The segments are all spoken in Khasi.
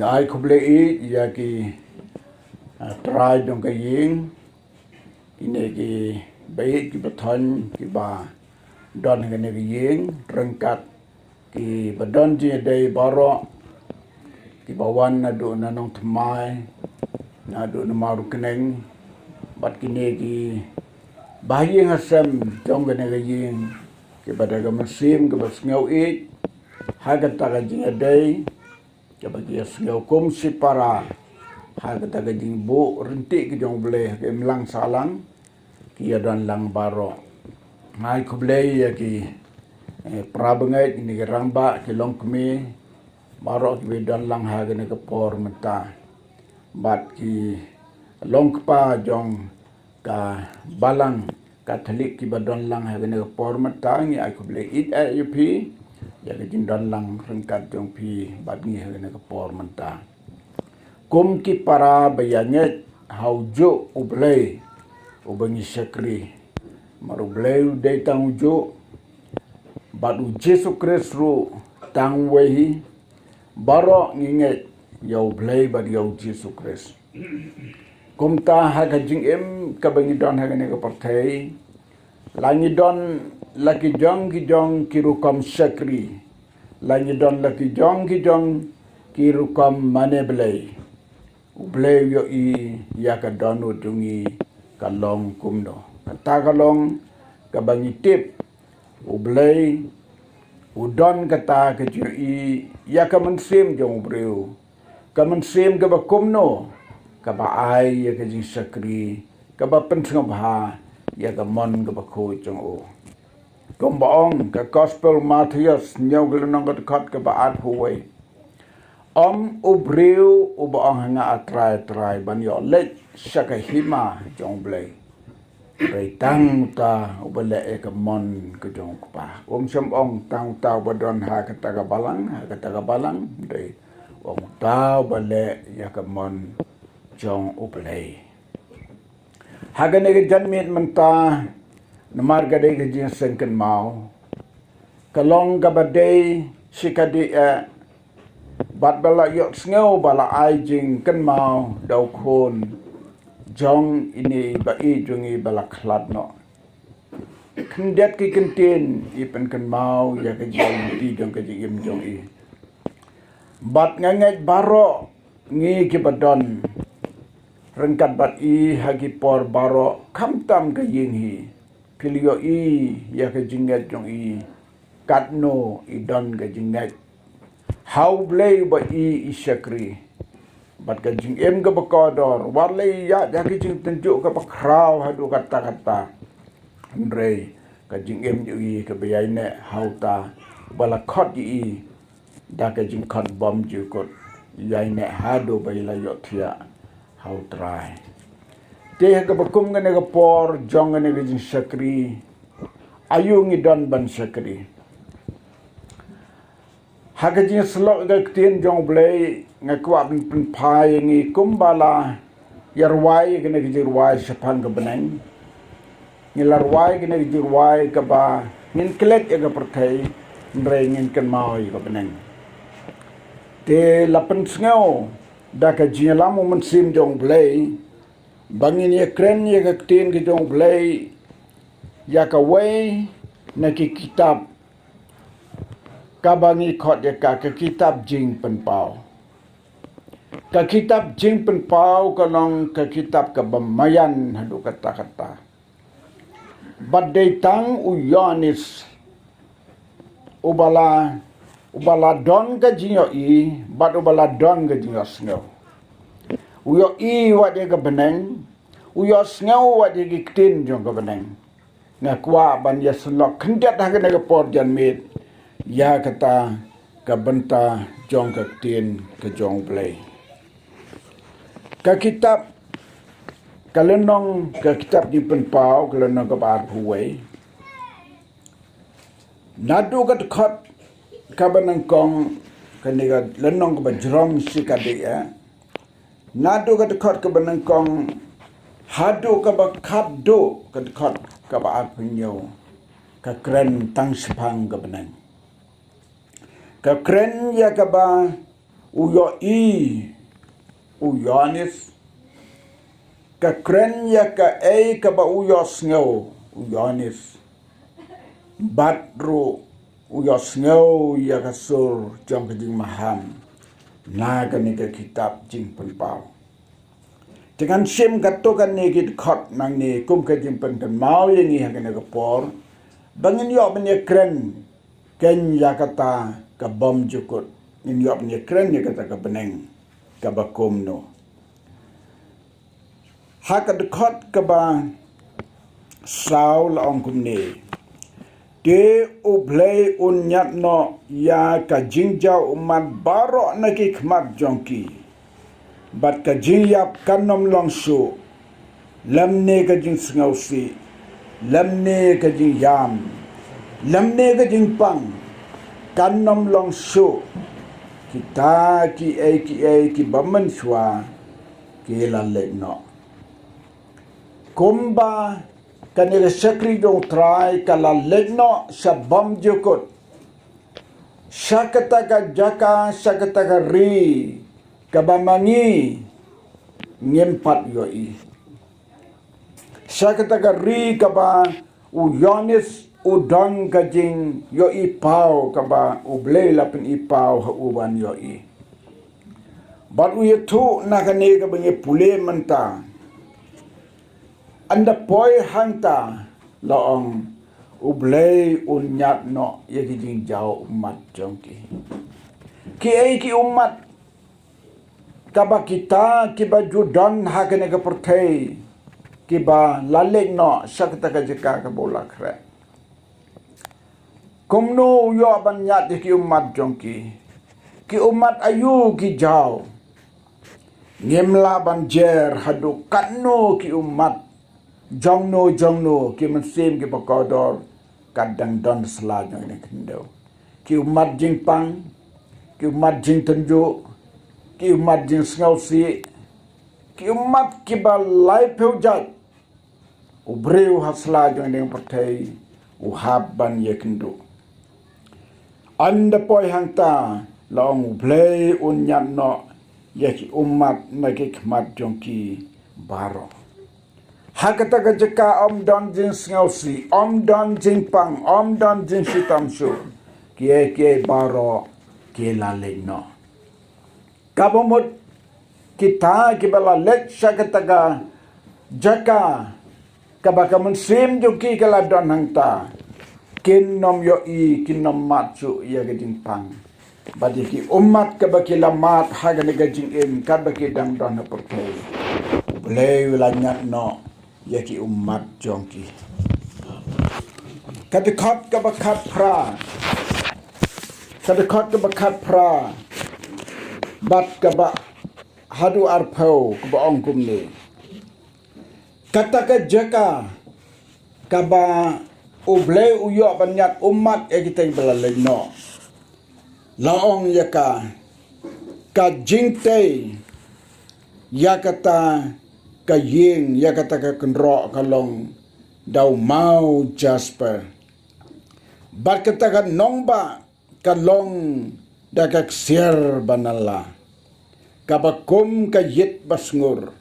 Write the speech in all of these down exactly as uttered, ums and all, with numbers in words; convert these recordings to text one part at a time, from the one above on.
Ai khublei ïa ki, ah, trai jong ka ïing, kine ki baieit ki bathoh ki ba don ha kane ka ïing, ryngkat ki ba don jingïadei baroh, ki ba wan naduh na Nongthymmai, naduh na Mawryngkneng, bad kine ki ba ha ïing ha sem jong kane ka ïing, ki ba da ka mynsiem ki ba sngew ïeit ha kata ka jingïadei, ki ba ki ïa sngew kum shipara ha kata ka jingbuh ryntih ka jong U Blei ha ka imlang sahlang, ki ïa don lang baroh. Ai khublei ïa ki, eh, para bangeit, kine ki rangbah, ki longkmie, baroh ki ba don lang ha kane ka por mynta. Bad ki longkpa jong ka balang Katholik ki ba don lang ha kane ka por mynta, ngi ai khublei ïeit ïa phi ïa ka jingdon lang ryngkat jong phi bad ngi ha kane ka por mynta. Kum ki para ba ïa ngeit ha u juh U Blei u ba ngi shakri. Namar U Blei u dei tang u juh, bad U Jisu Khrist ruh tang uwei hi. Baroh ngi ngeit ïa U Blei bad ïa U Jisu Khrist. Kumta ha ka jingim ka ba ngi don ha kane ka pyrthei, la ngi don la ki jong ki jong ki rukom shakri, la ngi don la ki jong ki jong ki rukom mane Blei, U Blei u ïohi ïa ka dohnud jong ngi ka long kumno. Kata ka long ka ba ngi tip U Blei u don kata ka jingïohi ïa ka mynsiem jong u briew. Ka mynsiem ka ba kumno, ka ba ai ïa ka jingshakri, ka ba pynsngewbha ïa ka mon ka ba khuid jong u. Kum ba ong ka Gospel Mathaios, hynñiew ka lynnong ka dkhot ka ba arphew wei. Ym u briew u ba ong ha nga, A Trai, A Trai, ban ïoh leit sha ka hima jong U Blei. Hynrei tang uta u ba leh ïa ka mon ka jong U Kpa. Um shym ong tang uta u ba don ha kata ka balang, ha kata ka balang, hynrei ong uta u ba leh ïa ka mon jong U Blei. Ha kane ka janmiet mynta, namar ka dei ka jingïaseng kynmaw, ka long ka ba dei shi ka dei, eh, bad ba la ïohsngew ba la ai jingkynmaw da u khun jong ine i ba i jong i ba la khlad noh. Khyndiat ki ktien i pynkynmaw ïa ka jingim jong ka jingim jong i. Bad nga ngeit baroh ngi ki ba don ryngkat bad i ha ki por baroh, khamtam ka ïing hi, phi la ïohi ïa ka jingngeit jong i, katno i don ka jingngeit ha U Blei ba i i shakri. Bad ka jingim ka ba kordor, wat la i ïaid ha ka jingtynjuh ka ba khraw haduh katta katta, hynrei ka jingim jong i ka ba ïaineh ha uta ba la khot ïa i da ka jingkhot bymjukut, ïaineh haduh ba i la ïohthiah ha U Trai. Te ha ka ba kum kane ka por jong kane ka jingshakri, aïu ngi don ban shakri? Ha ka jingïasyllok ka ktien jong U Blei, nga kwah ban pynphai ïa ngi kumba la ïa rwai ïa kane ka jingrwai shaphang ka bneng. Ngi la rwai ïa kane ka jingrwai ka ba ngin klet ïa ka pyrthei, hynrei ngin kynmaw ïa ka bneng. Te la pynsngew da ka jingïalam u Mynsiem jong U Blei ba ngin ïa kren ïa ka ktien ka jong U Blei ïa kawei na ki kitab ka ba ngi khot ïa ka, ka kitab Jingpynpaw. Ka kitab Jingpynpaw ka long ka kitab ka ba maïan haduh katta katta. Bad dei tang u Ïoannis u ba la, u ba la don ka jingïohi bad u ba la don ka jingïohsngew. U ïohi wat ïa ka bneng, u ïohsngew wat ïa ki ktien jong ka bneng. Nga kwah ban ïasyllok khyndiat ha kane ka por janmiet ïa kata ka bynta jong ka ktien ka jong U Blei. Ka kitab, ka lynnong, ka kitab Jingpynpaw, ka lynnong ka ba arphew wei. Naduh ka dkhot ka ba nyngkong, kane ka lynnong ka ba jrong shi ka dei, eh. Naduh ka dkhot ka ba nyngkong haduh ka ba khatduh ka dkhot ka ba arphew hynñiew, ka kren tang shaphang ka bneng. Ka kren ïa ka ba U ïohi u Ïoannis, ka kren ïa kaei kaba u ïohsngew u Ïoannis, bad ruh u ïohsngew ïa ka sur jong ka jingmaham na kane ka kitab Jingpynpaw. Te ngan shim katto katne ki dkhot nangne kum ka jingpynkynmaw ïa ngi ha kane ka por, ba ngin ïoh ban ïakren kein ïa kata ka bymjukut, ngin ïoh ban ïakren ïa kata ka bneng kaba kumno. Ha ka dkhot kaba saw la ong kumne: Te U Blei un ñiad noh ïa ka jingjaw ummat baroh na ki khmat jong ki, bad ka jingïap kan ym long shuh, lymne ka jingsngewsih, lymne ka jingïam, lymne ka jingpang, kan ym long shuh. Kita kiei kiei kiba mynshuwa ki la leit noh. Kumba kane ka shakri jong U Trai ka la leit noh sha bymjukut, sha kata ka jaka, sha kata ka ri kaba ma ngi ngim pat ïohi, sha kata ka ri kaba u Ïoannis u don ka jingïohi paw, kaba U Blei la pyni paw ha u ban ïohi. Bad u ïathuh na kane kaba ngi pule mynta. Ynda poi hangta la ong, U Blei un ñiad noh ïa ki jingjaw ummat jong ki. Kiei ki ummat? Kaba kita kiba ju don ha kane ka pyrthei, kiba la leit noh sha kata ka jaka kaba u la khreh. Kumno u ïoh ban ñiad ïa ki ummat jong ki? Ki ummat aïu ki jaw? Ngim lah ban jer haduh katno ki ummat jongno jongno, ki mynsiem kiba kordor, ka dang don sla jong kane ka khyndew. Ki ummat jingpang, ki ummat jingtynjuh, ki ummat jingsngewsih, ki ummat kiba laiphew jait u briew ha sla jong kane ka pyrthei u hap ban ïakynduh. Ynda poi hangta la ong, U Blei un ñiad noh ïa ki ummat na ki khmat jong ki baroh. Ha kata ka jaka ym don jingsngewsih, ym don jingpang, ym don jingshitom shuh. Kiei kiei baroh ki la leit noh. Kaba mut kita kiba la leit sha kata ka jaka kaba ka mynsiem jong ki ka la don hangta, kin ym ïohi, kin ym mad shuh ïa ka jingpang. Bad ïa ki ummat kaba ki la mad ha kane ka jingim kaba ki dang don ha pyrthei, U Blei u la ñiad noh ïa ki ummat jong ki. Ka dkhot kaba khatphra, ka dkhot kaba khatphra bad kaba haduh arphew kaba ong kumne: Kata ka jaka kaba U Blei u ïoh ban ñiad ummat ïa kita kiba la leit noh, la ong ïa ka, ka jingtei ïa kata ka ïing, ïa kata ka kynroh ka long da u maw jasper, bad kata ka nongbah ka long da ka ksiar ba nala, kaba kum ka ïit ba sngur.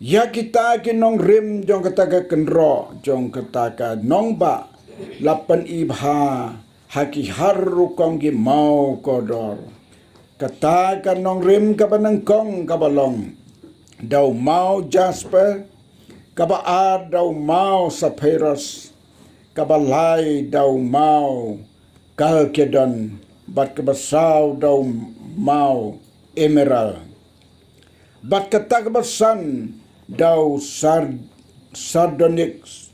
Ïa kita ki nongrim jong kata ka kynroh jong kata ka nongbah la pyni bha ha ki har rukom ki maw kordor. Kata ka nongrim kaba nyngkong kaba long da u maw jasper, kaba ar da u maw sapphirus, kaba lai da u maw kalkedon, bad kaba saw da u maw emerald, bad kata kaba san da u sar-, sardonyx,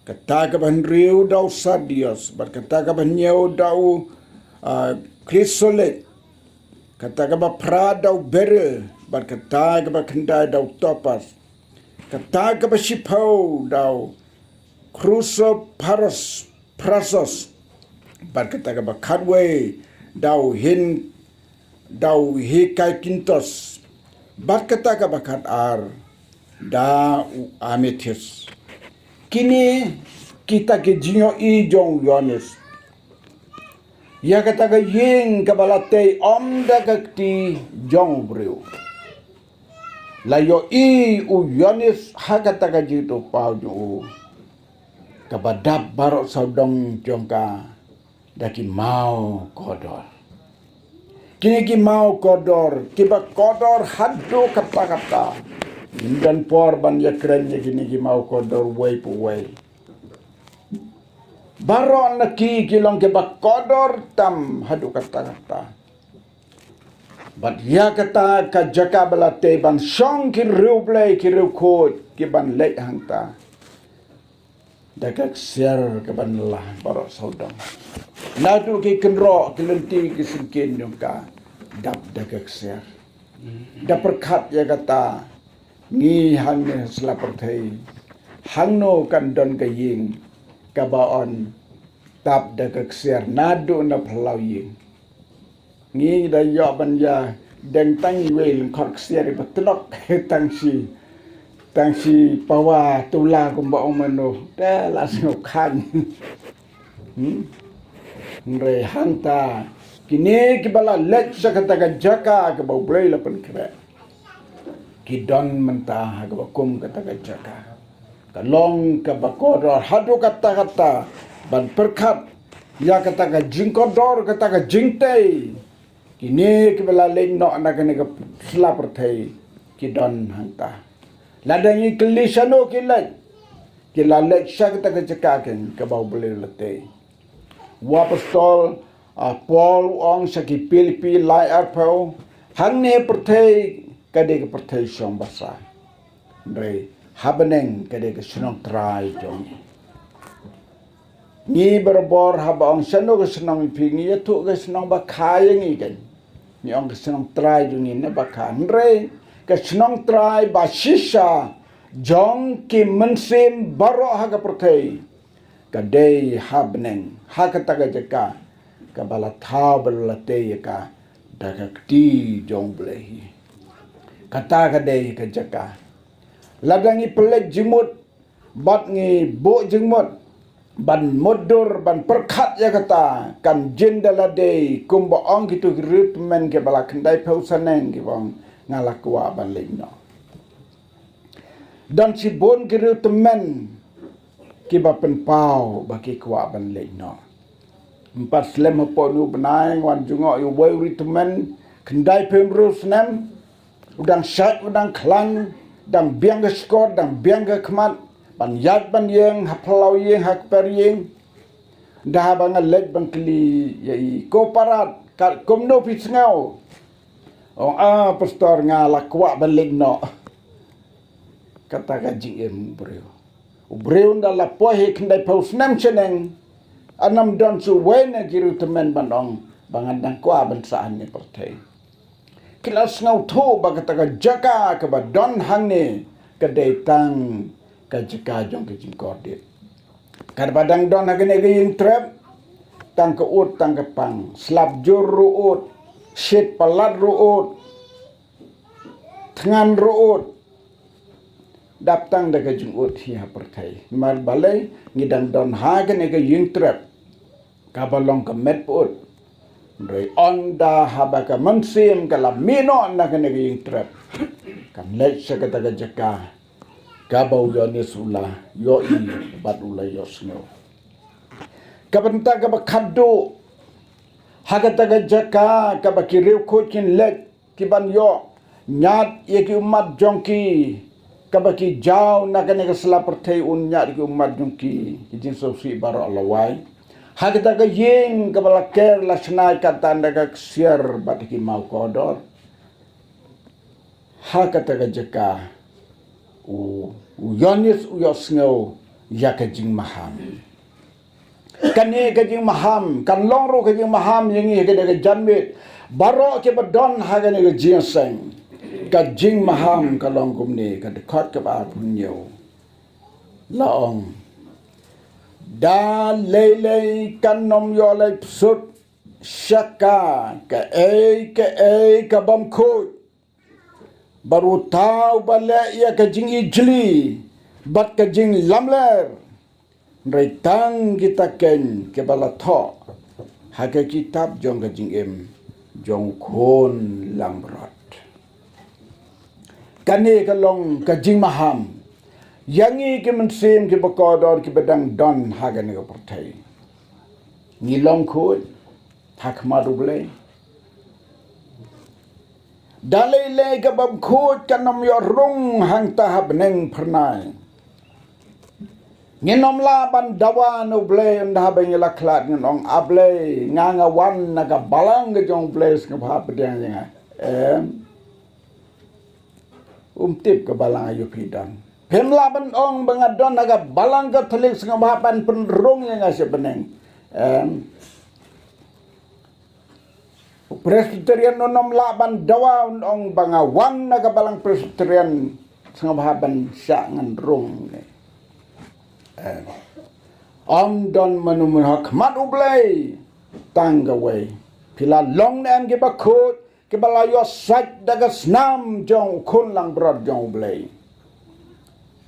kata kaba hynriew da u sardius, bad kata kaba hynñiew da u, ah, chrysolite, kata kaba phra da u beryl, bad kata kaba khyndai da u topaz, kata kaba shiphew da u chrysoprasus, prasus, bad kata kaba khatwei da u hin, da u hyacinthus, bad kata kaba khatar da u amethyst. Kine kita ki jingïohi jong u Ïoannis. Ïa kata ka ïing kaba la tei ym da ka kti jong u briew. La ïohi u Ïoannis ha kata ka jingïathuhpaw jong u, kaba dap baroh sawdong jong ka da ki maw kordor. Kine ki maw kordor, kiba kordor haduh katta katta. Ngim don por ban ïakren ïa kine ki maw kordor uwei pa uwei. Baroh na ki ki long kiba kordor tam haduh katta katta. Bad ïa kata ka jaka ba la tei ban shong ki riewblei ki riewkhuid kiban leit hangta da ka ksiar kaban lah baroh sawdong. Naduh ki kynroh, ki lynti, ki syngkien jong ka dap da ka ksiar. Da pyrkhat ïa kata, ngi hangne ha sla pyrthei, hangno kan don ka ïing kaba yn tap da ka ksiar naduh na phyllaw ïing? Ngi da ïoh ban ïa deng tang iwei lyngkhot ksiar iba tnok, tang shi, tang shi pawa tula kumba ong mano, te la sngewkhan. Hmm? Hynrei hangta, kine kiba la leit sha kata ka jaka kaba U Blei la pynkhreh, ki don mynta ha kaba kum kata ka jaka. Ka long kaba kordor haduh katta katta, ban pyrkhat ïa kata ka jingkordor, kata ka jingtei. Kine kiba la leit noh na kane ka sla pyrthei, ki don hangta. Lada ngi kylli shano ki leit, ki la leit sha kata ka jaka keiñ kaba U Blei u la tei. U apostol, ah, Paul u ong sha ki Philippi lai arphew, hangne ha pyrthei ka dei ka pyrthei shong basa. Hynrei ha bneng ka dei ka shnong trai jong ngi. Ngi barabor haba ong shano ka shnong ïa phi, ngi ïathuh ka shnong ba kha ïa ngi keiñ. Ngi ong ka shnong trai jong ngi ne ba kha. Hynrei ka shnong trai ba shisha jong ki mynsiem baroh ha ka pyrthei, ka dei ha bneng, ha kata ka jaka kaba la thaw, ba la tei ïa ka da ka kti jong U Blei. Kata ka dei ka jaka. Lada ngi pynleit jingmut bad ngi buh jingmut ban mutdur, ban pyrkhat ïa kata, kan jin da la dei kumba ong kito ki riewtymmen kiba la khyndai phew snem, kiba ong, nga la kwah ban leit noh. Don shibun ki riewtymmen kiba pynpaw ba ki kwah ban leit noh. Ym pat slem hapoh une u bnai, nga wan jngoh ïa uwei u riewtymmen khyndai phew hynriew snem, u dang shait, u dang khlaiñ, dang biang ka shkor, dang biang ka khmat, ban ïaid ban ïeng ha phyllaw ïing, ha kper ïing. Da haba nga leit ban kylli ïa i, ko parat, katkumno phi sngew? Ong, ah, pastor, nga la kwah ban leit noh. Kata ka jingim u briew. U briew ynda la poi ha khyndai phew snem shaneng, ym don shuh uwei na ki riewtymmen ban ong ba ngan dang kwah ban sah hangne ha pyrthei. Ki la sngewthuh ba kata ka jaka kaba don hangne ka dei tang ka jaka jong ka jingkordit. Katba dang don ha kane ka ïing trep, tang ka ut tang ka pang, slap jur ruh ut, shit palat ruh ut, thngan ruh ut, dap tang da ka jingud hi ha pyrthei. Namar balei? Ngi dang don ha kane ka ïing trep kaba long ka met pyut. Hynrei ynda haba ka mynsiem ka la mih noh na kane ka ïing trep, kan leit sha kata ka jaka kaba u Ïoannis u la ïohi bad u la ïohsngew. Ka bynta kaba khatduh, ha kata ka jaka kaba ki riewkhuid kin leit, ki ban ïoh ñiad ïa ki ummat jong ki, kaba ki jaw na kane ka sla pyrthei, un ñiad ïa ki ummat jong ki, ki jingsngewsih baroh la wai. Ha kata ka ïing kaba la ker la shna kat tang da ka ksiar bad ki maw kordor. Ha kata ka jaka u, u Ïoannis u ïohsngew ïa ka jingmaham. Kane ka jingmaham kan long ruh ka jingmaham ïa ngi ha kane ka janmiet. Baroh kiba don ha kane ka jingïaseng, ka jingmaham ka long kumne, ka dkhot kaba arphew hynñiew. La ong, da lei lei kan ym ïoh leit psut sha ka kaei kaei ka bym khuid. Bad uta uba leh ïa ka jingijli bad ka jinglamler, hynrei tang kita keiñ kiba la thoh ha ka kitab jong ka jingim jong u khun langbrot. Kane ka long ka jingmaham ïa ngi ki mynsiem kiba kordor kiba dang don ha kane ka pyrthei. Ngi long khuid ha khmat U Blei. Da lei lei kaba khuid kan ym ïoh rung hangta ha bneng phyrnai. Ngin ym lah ban dawa na U Blei ynda haba ngi la khlad, ngin ong, A Blei, nga nga wan na ka balang ka jong U Blei, sngewbha pdiang ïa nga. Em. Um tip ka balang aïu phi don. Phim lah ban ong ba nga don na ka balang Katholik, sngewbha ban pynrung ïa nga sha bneng. Em. U Presbyterian un ym lah ban dawa, un ong ba nga wan na ka balang Presbyterian, sngewbha ban shah ngan rung ne. Em. Ym don mano mano ha khmat U Blei tang kawei. Phi la long ne em kiba khuid, kiba la ïoh sait da ka snam jong u khun langbrot jong U Blei.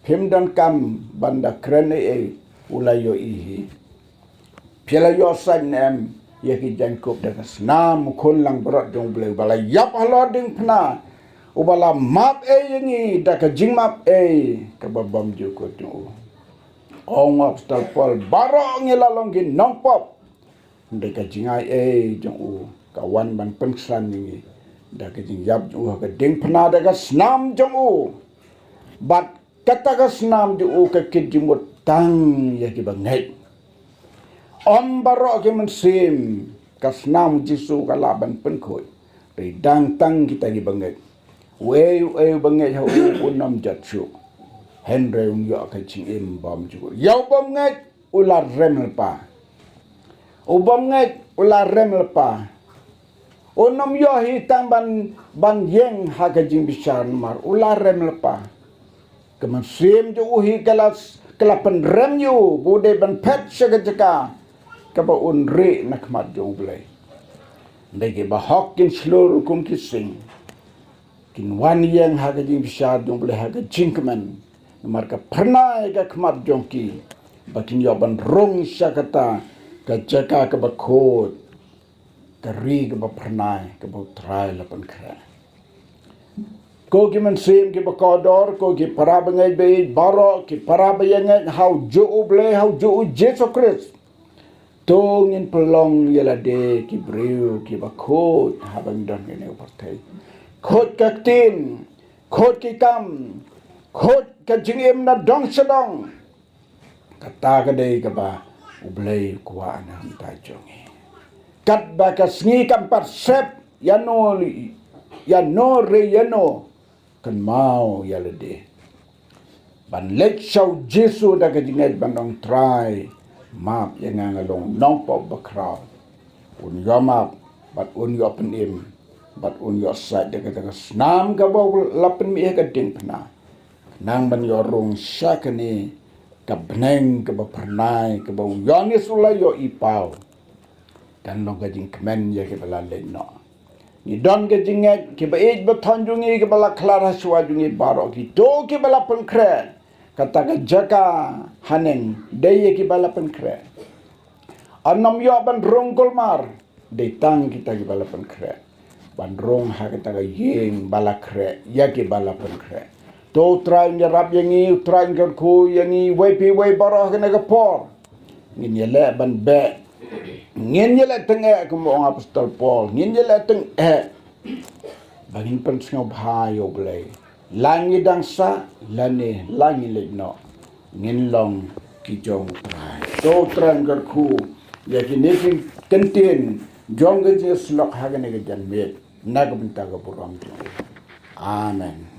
Phim donkam ban da kren ei ei u la ïohi hi. Phi la ïoh sait ne em ïa ki jaiñkup da ka snam u khun langbrot jong U Blei uba la ïap halor diengphna, uba la map ei ïa ngi da ka jingmap ei kaba bymjukut jong u. Ong u Apostol Paul, baroh ngi la long ki nongpop. Da ka jingai ei jong u ka wan ban pynksan ïa ngi da ka jingïap jong u ha ka diengphna da ka snam jong u. Bad kata ka snam jong u ka kit jingmut tang ïa kiba ngeit. Ym baroh ki mynsiem ka snam Jisu ka lah ban pynkhuid. Dei dang tang kita kiba ngeit. Uei uei uba ngeit ha u un ym jot shuh, hynrei un ïoh ka jingim bymjukut. Ïa u bym ngeit u la rem lypa. U bym ngeit u la rem lypa. Un ym ïoh hi tang ban, ban ïeng ha ka jingbishar namar u la rem lypa. Ka mynsiem jong u hi ka la, ka la pynrem ïa u ba u dei ban phet sha ka jaka kaba un rieh na khmat jong U Blei. Dei kiba hok kin shlur kum ki sing. Kin wan ïeng ha ka jingbishar jong U Blei ha ka jingkmen. Namar ka phyrnai ka khmat jong ki ba kin ïoh ban rung sha kata ka jaka kaba khuid, ka ri kaba phyrnai kaba U Trai la pynkhreh. Ko ki mynsiem kiba kordor, ko ki para bangeit baieit baroh, ki para ba ïa ngeit ha u juh U Blei, ha u juh U Jisu Khrist. To ngin pynlong ïa lade ki briew kiba khuid haba ngi don ha kane ka pyrthei. Khuid ka ktien, khuid ki kam, khuid ka jingim na dong sha dong. Kata ka dei kaba U Blei u kwah na ka bynta jong ngi. Katba ka sngi kam pat sep ïano, ïano re ïano, kynmaw ïa lade ban leit sha U Jisu da ka jingngeit ban ong, Trai, map ïa nga, nga long nongpop bakhraw. Un ïoh map bad un ïoh pynim bad un ïoh sait da kata ka snam kaba u la pynmih ha ka diengphna. Khnang ban ïoh rung sha kane ka bneng kaba phyrnai kaba u Ïoannis u la ïohi paw. Kan long ka jingkmen ïa kiba la leit noh. Ngi don ka jingngeit, kiba ïeit ba thon jong ngi, kiba la khlad ha shuwa jong ngi baroh kito kiba la pynkhreh. Kata ka jaka haneng dei ïa kiba la pynkhreh. Ym ïoh ban rung kulmar, dei tang kita kiba la pynkhreh ban rung ha kata ka ïing ba la khreh ïa kiba la pynkhreh. To U Trai un ïarap ïa ngi, U Trai un kyrkhu ïa ngi, wei pa wei baroh ha kane ka por. Ngin ïaleh ban beh. Ngin ïaleh tyngeh kum u ong Apostol Paul. Ngin ïaleh tyngeh ba ngin pynsngewbha ïa U Blei. La ngi dang sah lane la ngi leit noh, ngin long ki jong U Trai. To U Trai un kyrkhu ïa kine ki kyntien jong ka jingïasyllok ha kane ka janmiet na ka bynta ka burom jong u. Amen.